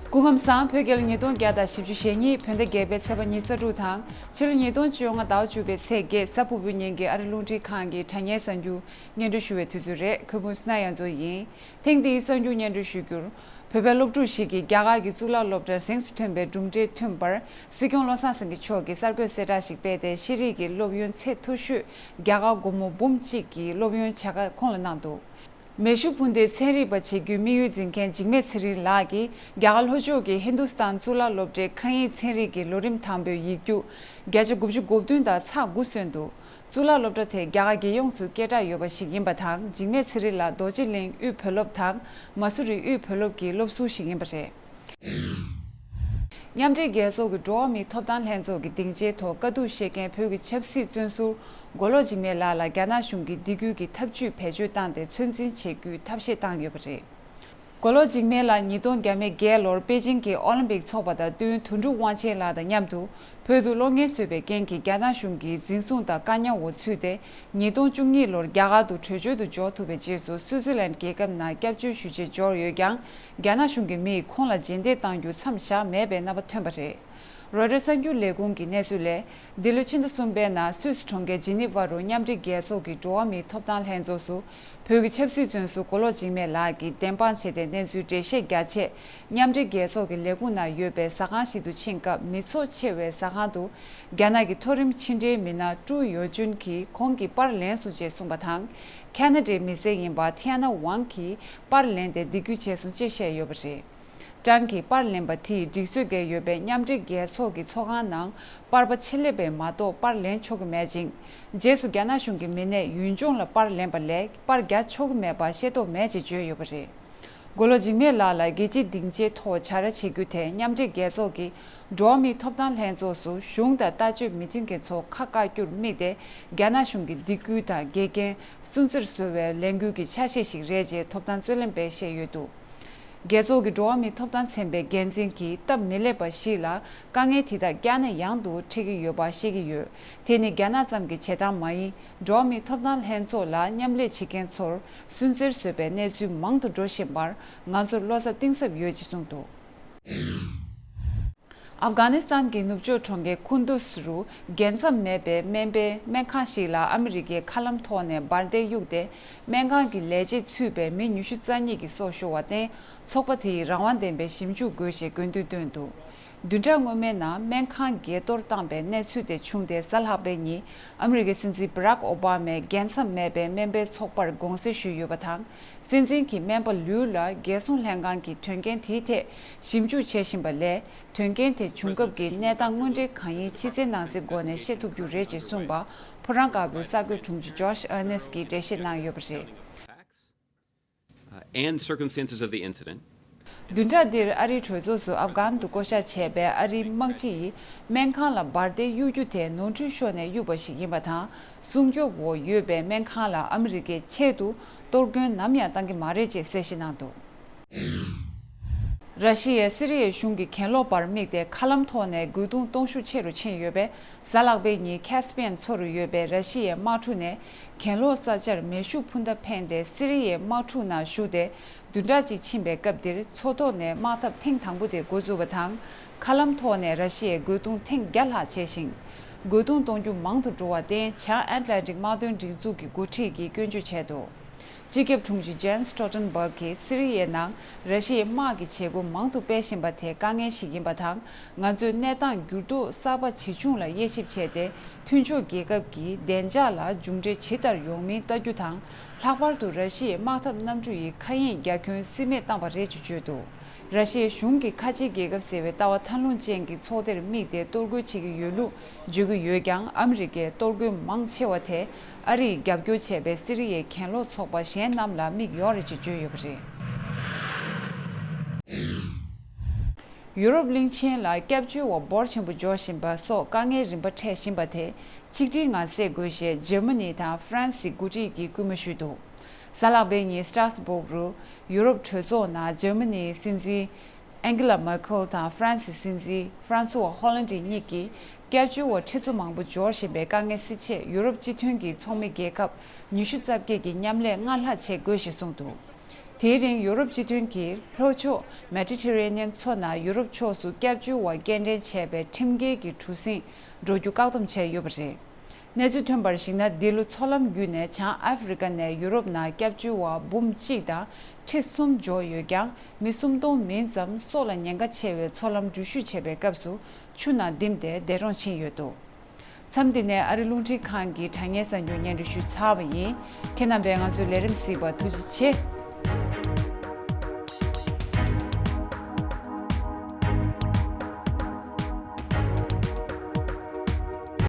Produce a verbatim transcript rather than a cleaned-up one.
སྐུ་ཁམས་བཟང་། བོད་རྒྱལ་ལོ་ཉིས་སྟོང་བརྒྱ་དང་བཞི་བཅུ་ཞེ་གཉིས་བོད་ཟླ་བརྒྱད་པའི་ཚེས་པ་ཉི་ཤུ་རྩ་དྲུག་དང་ཕྱི་ལོ་ཉིས་སྟོང་བཅོ་ལྔ་ཟླ་བ་བཅུ་པའི་ཚེས་བརྒྱད། གཟའ་ཕུར་བུའི་ཉིན་གྱི་ཨ་རི་རླུང་འཕྲིན་ཁང་གི་དྲ་བརྙན་གསར་འགྱུར་སྙན་སྒྲོན་ཞུ་བའི་དུས་ཚོད་རེད། གུས་མོ་སྣ་ཡ་མཚོ་ཡིན། ཐེངས་འདིའི་གསར་འགྱུར་སྙན་སྒྲོན་ཞུ་རྒྱུར། བོད་པའི་སློབ་ཕྲུག་ཞིག་གིས་རྒྱ་གར་གྱི་གཙུག་ལག་སློབ་གྲྭར་གཟེངས་སུ་ཐོན་པའི་གྲུབ་འབྲས་ཐོན་པར་སྲིད་སྐྱོང་བློ་བཟང་སེང་གེ་མཆོག་གིས་གསར་འགོད་གསལ་བསྒྲགས་ཤིག་སྤེལ་ཏེ། ཤེས་རིག་གི་སློབ་ཡོན་ཚད་མཐོ་ཤོས་རྒྱ་གར་སྒོར་མོ་འབུམ་གཅིག་གི་སློབ་ཡོན་བྱ་དགའ་ཁོང་ལ་གནང་འདུག་མེ་ཤུགས་འཕུར་མདེལ་ཚན་རིག་པ་བྱེད་རྒྱུའི་དམིགས་ཡུལ་འཛིན་མཁན་འཇིགས་མེད་ཚེ་རིང་ལགས་ཀྱིས་རྒྱ་གར་ལྷོ་ཕྱོགས་ཀྱི་ཧིན་དུ་སི་ཐན་གཙུག་ལག་སློབ་གྲྭའི་མཁའ་དབྱིངས་ཚན་རིག་གི་ལོ་རིམ་དང་པོའི་ཡིག་རྒྱུགས་བརྒྱ་ཆ་དགུ་བཅུ་གོ་བདུན་དང་ཚེག་དགུ་སོན་འདུག་གཙུག་ལག་སློབ་གྲྭ་དེ་རྒྱ་གར་རྒྱལ་ཡོངས་སུ་སྐད་གྲགས་ཡོད་པ་ཞིག་ཡིན་པ་དང་། འཇིགས་མེད་ཚེ་རིང་ལགས་རྡོ་རྗེ་གླིང་དབུས་བོད་སློབ་དང་མ་སུ་རི་དབུས་བོད་སློབ་ཀྱི་སློབ་ཟུར་ཞིག་ཡིན་པ་རེད། མཉམ་འབྲེལ་རྒྱལ་ཚོགས་ཀྱི་འགྲོ་བ་མིའི་ཐོབ་ཐང་ལྷན་ཚོགས་ཀྱི་སྡིངས་ཆའི་ཐོག་དཀའ་སྡུག་བཤད་མཁན་བོད་ཀྱི་ཆབ་སྲིད་བཙོན་ཟུར་མགོ་ལོག་འཇིགས་མེད་ལགས་ལ་རྒྱ་ནག་གཞུང་གིས་སྡིགས་སྐུལ་གྱི་ཐབས་ཇུས་བེད་སྤྱོད་བཏང་སྟེ་ཚོད་འཛིན་བྱེད་རྒྱུའི་ཐབས་ཤེས་བཏང་ཡོད་པ་རེད། མགོ་ལོག་འཇིགས་མེད་ལགས་ཉིས་སྟོང་བརྒྱ་མེད་བརྒྱད་ལོར་པེ་ཅིང་གི་ཨོ་ལིམ་པིག་ཚོགས་པ་དང་བསྟུན། དོན་གྲུབ་དབང་ཆེན་ལགས་དང་མཉམ་དུ་བོད་དུ་གློག་བརྙན་བཟོས་པའི་རྐྱེན་གྱིས་རྒྱ་ནག་གཞུང་གིས་འཛིན་བཟུང་དང་བཀག་ཉར་འོག་ཚུད་དེ། ཉིས་སྟོང་བཅུ་གཉིས་ལོར་རྒྱ་གར་དུ་བྲོས་བྱོལ་དུ་འབྱོར་ཐུབ་པའི་རྗེས་སུ་སུའུ་ཙི་ལན་རྒྱལ་ཁབ་ནང་སྐྱབས་བཅོལ་ཞུ་ཆེད་འབྱོར་ཡོད་ཀྱང་། རྒྱ་ནག་གཞུང་གི་མིས་ཁོང་ལ་རྗེས་འདེད་གཏང་རྒྱུ་མཚམས་བཞག་མེད་པའི་རྣམ་པ་ཐོན་པ་རེད། རོའི་ཊར་གསར་འགྱུར་ལས་ཁུངས་ཀྱི་གནས་ཚུལ་ལས། འདི་ལོའི་ཕྱི་ཟླ་གསུམ་པའི་ནང་སུད་སི་གྲོང་ཁྱེར་ཇི་ནི་ཝ་རུ་མཉམ་འབྲེལ་རྒྱལ་ཚོགས་ཀྱི་འགྲོ་བ་མིའི་ཐོབ་ཐང་ལྷན་ཚོགས་སུ། བོད་ཀྱི་ཆབ་སྲིད་བཙོན་ཟུར་མགོ་ལོག་འཇིགས་མེད་ལགས་ཀྱིས་བདེན་དཔང་བྱས་ཏེ་གནས་ཚུལ་འགྲེལ་བཤད་རྒྱག་ཆེད། མཉམ་འབྲེལ་རྒྱལ་ཚོགས་ཀྱི་ལས་ཁུངས་ནང་ཡོད་པའི་ཟ་ཁང་ཞིག་ཏུ་ཕྱིན་སྐབས། མི་ཚོགས་ཆེ་བའི་ཟ་ཁང་དུ། རྒྱ་ནག་གི་མཐོ་རིམ་ཕྱི་འབྲེལ་མི་སྣ་ཀྲུའུ་ཡོ་ཅུན་གྱིས་ཁོང་གི་པར་ལེན་སོང་ཅེས་གསུངས་པ་དང་། ཁ་ན་ཌའི་མི་སེར་ཡིན་པ་ཐི་ཡ་ན་ཝང་གིས་པར་ལེན་ཏེ་སྡིགས་སྐུལ་བྱས་སོང་ཅེས་བཤད་ཡོད་པ་རེད། ཀྲང་གིས་པར་ལེན་པ་དེས་སྒྲིག་སྲོལ་འགལ་ཡོད་པའི་མཉམ་འབྲེལ་རྒྱལ་ཚོགས་ཀྱི་ཚོགས་ཁང་ནང་པར་པ་ཆེད་ལས་པས་མ་གཏོགས་པར་ལེན་ཆོག་གི་མེད་ཅིང་། རྗེས་སུ་རྒྱ་ནག་གཞུང་གི་མི་སྣས་ཡུལ་ལྗོངས་ལ་པར་ལེན་པ་ལས་པར་རྒྱག་ཆོག་གི་མེད་པ་ཤེས་རྟོགས་མེད་ཅེས་བརྗོད་ཡོད་པ་རེད། མགོ་ལོག་འཇིགས་མེད་ལགས་ལ་རྒྱལ་སྤྱིའི་སྡིངས་ཆའི་ཐོག་བྱ་ར་བྱེད་རྒྱུ་དེ་མཉམ་འབྲེལ་རྒྱལ་ཚོགས་ཀྱི་འགྲོ་བ་མིའི་ཐོབ་ཐང་ལྷན་ཚོགས་སུ་གཞུང་དང་ལྟ་སྤྱོད་མི་མཐུན་མཁན་ཚོ་ཁ་བཀག་རྒྱུར་དམིགས་ཏེ། རྒྱ་ནག་གཞུང་གི་སྡིགས་སྐུལ་དང་འགལ་རྐྱེན་སུན་གཙེར་བཟོ་བའི་ལས་འགུལ་གྱི་ཆ་ཤས་ཤིག་རེད་ཅེས་ཐོབ་ཐང་རྩོད་ལེན་པས་བཤད་ཡོད་འདུག་རྒྱལ་ཚོགས་ཀྱི་འགྲོ་བ་མིའི་ཐོབ་ཐང་ཚན་པའི་འགན་འཛིན་གྱིས་སྟབས་མི་ལེགས་པ་ཞིག་ལ་དཀའ་ངལ་དེ་དག་བསྐྱར་ནས་ཡང་དུ་འཕྲད་ཀྱི་ཡོད་པ་ཤེས་ཀྱི་ཡོད། དེ་ནི་རྒྱ་ནག་ཙམ་གྱི་བྱེད་སྟངས་མ་ཡིན། འགྲོ་བ་མིའི་ཐོབ་ཐང་ལྷན་ཚོགས་ལ་མཉམ་ལས་བྱེད་མཁན་ཚོར་སུན་གཙེར་བཟོས་པའི་གནས་ཚུལ་མང་དུ་འགྲོ་བཞིན་པར་ང་ཚོར་བློ་འཚབ་གཏིང་ཟབ་ཡོད་ཅེས་གསུངས་འདུག་ཨབ་གྷ་ནི་སི་ཐན་གྱི་ནུབ་ཕྱོགས་གྲོང་ཁྱེར་ཁུན་དུས་རུ་རྒྱལ་མཚམས་མེད་པའི་སྨན་པའི་སྨན་ཁང་ཞིག་ལ་ཨ་མི་རི་ཀས་མཁའ་ལམ་ཐོག་ནས་འབར་མདེལ་གཡུགས་ཏེ། སྨན་ཁང་གི་ལས་བྱེད་ཚུད་པའི་མི་ཉི་ཤུ་རྩ་གཉིས་ཀྱི་སྲོག་ཤོར་བར་བརྟེན། ཚོགས་པ་དེས་རང་དབང་ལྡན་པའི་ཞིབ་འཇུག་དགོས་ཞེས་དགོས་འདུན་བཏོན་འདུག་བདུན་ཕྲག་སྔོན་མའི་ནང་སྨན་ཁང་བརྒལ་གཏོར་བཏང་པའི་གནས་ཚུལ་དེ་བྱུང་སྟེ། གཟའ་ལྷག་པའི་ཉིན་ཨ་མི་རི་ཀའི་སྲིད་འཛིན་བྷ་རག་ཨོ་བྷ་མས་རྒྱལ་མཚམས་མེད་པའི་སྨན་པའི་ཚོགས་པར་དགོངས་སེལ་ཞུས་ཡོད་པ་དང་། སྲིད་འཛིན་གྱིས་སྨན་པ་ལུའུ་ལ་རྒྱལ་སྲུང་ལྷན་ཁང་གིས་དོན་རྐྱེན་དེའི་ཐད་ཞིབ་འཇུག་བྱེད་བཞིན་པ་ལས། དོན་རྐྱེན་དེ་བྱུང་སྐབས་ཀྱི་གནས་སྟངས་དངོས་འབྲེལ་གང་ཡིན་ཕྱི་གསལ་ནང་གསལ་སྒོ་ནས་ཤེས་ཐུབ་རྒྱུ་རེད་ཅེས་གསུངས་པ། ཕོ་བྲང་དཀར་པོའི་གསར་འགོད་དྲུང་ཆེ་ཇོཤ་ཨར་ནེ་སི་ཀྱིས་འགྲེལ་བཤད་གནང་ཡོད་པ་རེད། Facts, uh, and circumstances of the incident. བདུན་ཕྲག་འདིར་ཨ་རིའི་གྲོས་ཚོགས་སུ་ཨབ་གྷན་དུ་བསྐོ་བཞག་བྱས་པའི་ཨ་རིའི་དམག་སྤྱི་ཡིས་སྨན་ཁང་ལ་འབར་མདེལ་གཡུག་རྒྱུ་དེ་ནོར་འཁྲུལ་ཤོར་ནས་གཡུགས་པ་ཞིག་ཡིན་པ་དང་། སྲུང་སྐྱོབ་འོག་ཡོད་པའི་སྨན་ཁང་ལ་ཨ་མི་རི་ཀས་ཆེད་དུ་གཏོར་སྐྱོན་ནམ་ཡང་བཏང་གི་མ་རེད་ཅེས་གསལ་བཤད་གནང་འདུག་ར་ཤི་ཡས་སི་རི་ཡའི་གཞུང་གི་གྱེན་ལོག་པར་དམིགས་ཏེ་མཁའ་ལམ་ཐོག་ནས་རྒོལ་རྡུང་གཏོང་ཤུགས་ཆེ་རུ་ཕྱིན་ཡོད་པས། གཟའ་ལྷག་པའི་ཉིན་ཁེ་སི་པི་ཡན་མཚོ་རུ་ཡོད་པའི་ར་ཤི་ཡའི་དམག་གྲུ་ནས་གྱེན་ལོག་ས་ཆར་མེ་ཤུགས་འཕུར་མདའ་འཕེན་ཏེ་སི་རི་ཡའི་དམག་འཁྲུག་ནང་ཞུགས་ཏེ། བདུན་ཕྲག་གཅིག་ཕྱིན་པའི་སྐབས་འདིར་མཚོ་ཐོག་ནས་དམག་འཐབ་ཐེངས་དང་པོ་དེ་འགོ་བཙུགས་པ་དང་། མཁའ་ལམ་ཐོག་ནས་ར་ཤི་ཡས་རྒོལ་རྡུང་ཐེངས་བརྒྱ་ལྷག་བྱས་ཤིང་། རྒོལ་རྡུང་གཏོང་རྒྱུ་མང་དུ་འགྲོ་བར་བརྟེན། བྱང་ཨེཊ་ལན་ཊིག་དམག་དོན་སྒྲིག་འཛུགས་ཀྱི་འགོ་ཁྲིད་ཀྱིས་སྐྱོན་བརྗོད་བྱས་འདུག་སྤྱི་ཁྱབ་དྲུང་ཆེ་ཇན་སི་ཊོལ་ཊེན་བྷག་གིས་སི་རི་ཡའི་ནང་ར་ཤི་ཡའི་དམག་གི་བྱེད་སྒོ་མང་དུ་སྤེལ་བཞིན་པ་དེ་དཀའ་ངལ་ཞིག་ཡིན་པ་དང་། ང་ཚོས་གནས་སྟངས་འགྱུར་ལྡོག་གསར་པ་ཇི་བྱུང་ལ་དབྱེ་ཞིབ་བྱས་ཏེ། མཐུན་ཕྱོགས་རྒྱལ་ཁབ་ཀྱི་བདེ་འཇགས་ལ་མཇུག་འབྲས་ཇི་ལྟར་ཡོང་མིན་ལྟ་རྒྱུ་དང་། ལྷག་པར་དུ་ར་ཤི་ཡའི་དམག་འཐབ་གནམ་གྲུ་ཡི་མཁའ་དབྱིངས་རྒྱ་ཁྱོན་རྩིས་མེད་བཏང་བ་རེད་ཅེས་བརྗོད་འདུག་ར་ཤི་ཡའི་གཞུང་གིས་ཁ་ཆེའི་རྒྱལ་ཁབ་ཟེར་བའི་ལྟ་བ་མཐའ་ལྷུང་ཅན་གྱི་ཚོགས་སྡེར་དམིགས་ཏེ་གཏོར་རྒོལ་བྱེད་ཀྱི་ཡོད་ལུགས་བརྗོད་ཀྱི་ཡོད་ཀྱང་། ཨ་མི་རི་ཀའི་གཏོར་རྒོལ་མང་ཆེ་བ་དེ་ཨ་རིས་རྒྱབ་སྐྱོར་བྱས་པའི་སི་རི་ཡའི་གྱེན་ལོག་ཚོགས་པ་གཞན་རྣམས་ལ་དམིགས་ཡོད་རེད་ཅེས་བརྗོད་ཡོད་པ་རེད། ཡུ་རོབ་གླིང་ཆེན་ལ་སྐྱབས་བཅོལ་བ་འབོར་ཆེན་པོ་འབྱོར་བཞིན་པ་སོགས་དཀའ་ངལ་རིམ་པ་འཕྲད་བཞིན་པ་དེ་ཆིག་སྒྲིལ་ངང་སེལ་དགོས་ཞེས་འཇར་མ་ནི་དང་ཧྥ་རན་སིའི་འགོ་ཁྲིད་ཀྱིས་སྐུལ་མ་ཞུས་འདུག་གཟའ་ལྷག་པའི་ཉིན་སི་ཏྲ་སི་སྦུག་རུ་ཡུ་རོབ་གྲོས་ཚོགས་ནང་འཇར་མ་ནིའི་སྲིད་འཛིན་ཨན་ཀི་ལ་མར་ཁེལ་དང་ཧྥ་རན་སིའི་སྲིད་འཛིན་ཧྥ་རན་སུ་ཝ་ཧོ་ལན་ཌི་གཉིས་ཀྱིས་སྐྱབས་བཅོལ་བ་ཁྲི་ཚོ་མང་པོ་འབྱོར་བཞིན་པའི་དཀའ་ངལ་སེལ་ཆེད་ཡུ་རོབ་སྤྱི་མཐུན་གྱི་ཚོགས་མི་རྒྱལ་ཁབ་ཉི་ཤུ་རྩ་བརྒྱད་ཀྱི་མཉམ་ལས་སྔར་ལྷག་བྱེད་དགོས་ཞེས་གསུངས་འདུག་དེའི་རིང་ཡུ་རོབ་སྤྱི་མཐུན་གྱིས་ལྷོ་ཕྱོགས་མེ་ཏི་ཐེ་རེ་ནི་ཡན་མཚོ་ནང་ཡུ་རོབ་ཕྱོགས་སུ་སྐྱབས་བཅོལ་བ་སྐྱེལ་འདྲེན་བྱས་པའི་ཁྲིམས་འགལ་གྱི་གྲུ་གཟིངས་འགྲོ་རྒྱུ་བཀག་སྡོམ་བྱས་ཡོད་པ་རེད། གནས་ཚུལ་ཐོན་པར་གཞིགས་ན། འདི་ལོ་མཚོ་ལམ་བརྒྱུད་ནས་བྱང་ཨ་ཧྥེ་རི་ཀ་ནས་ཡུ་རོབ་ནང་སྐྱབས་བཅོལ་བ་འབུམ་གཅིག་དང་ཁྲི་གསུམ་འབྱོར་ཡོད་ཀྱང་། མི་སུམ་སྟོང་མིན་ཙམ་སྲོག་ལ་ཉེན་ཁ་ཆེ་བའི་མཚོ་ལམ་འགྲུལ་བཞུད་བྱེད་པའི་སྐབས་སུ་ཆུ་ནང་ལྡིབས་ཏེ་འདས་གྲོངས་ཕྱིན་ཡོད་འདུག་མཚམས་འདི་ནས་ཨ་རི་རླུང་འཕྲིན་ཁང་གི་དྲ་བརྙན་གསར་འགྱུར་སྙན་སྒྲོན་ཞུས་ཚར་བ་ཡིན། ཁྱེད་རྣམ་པས་ང་ཚོའི་ལས་རིམ་གཟིགས་པར་ཐུགས་རྗེ་ཆེ།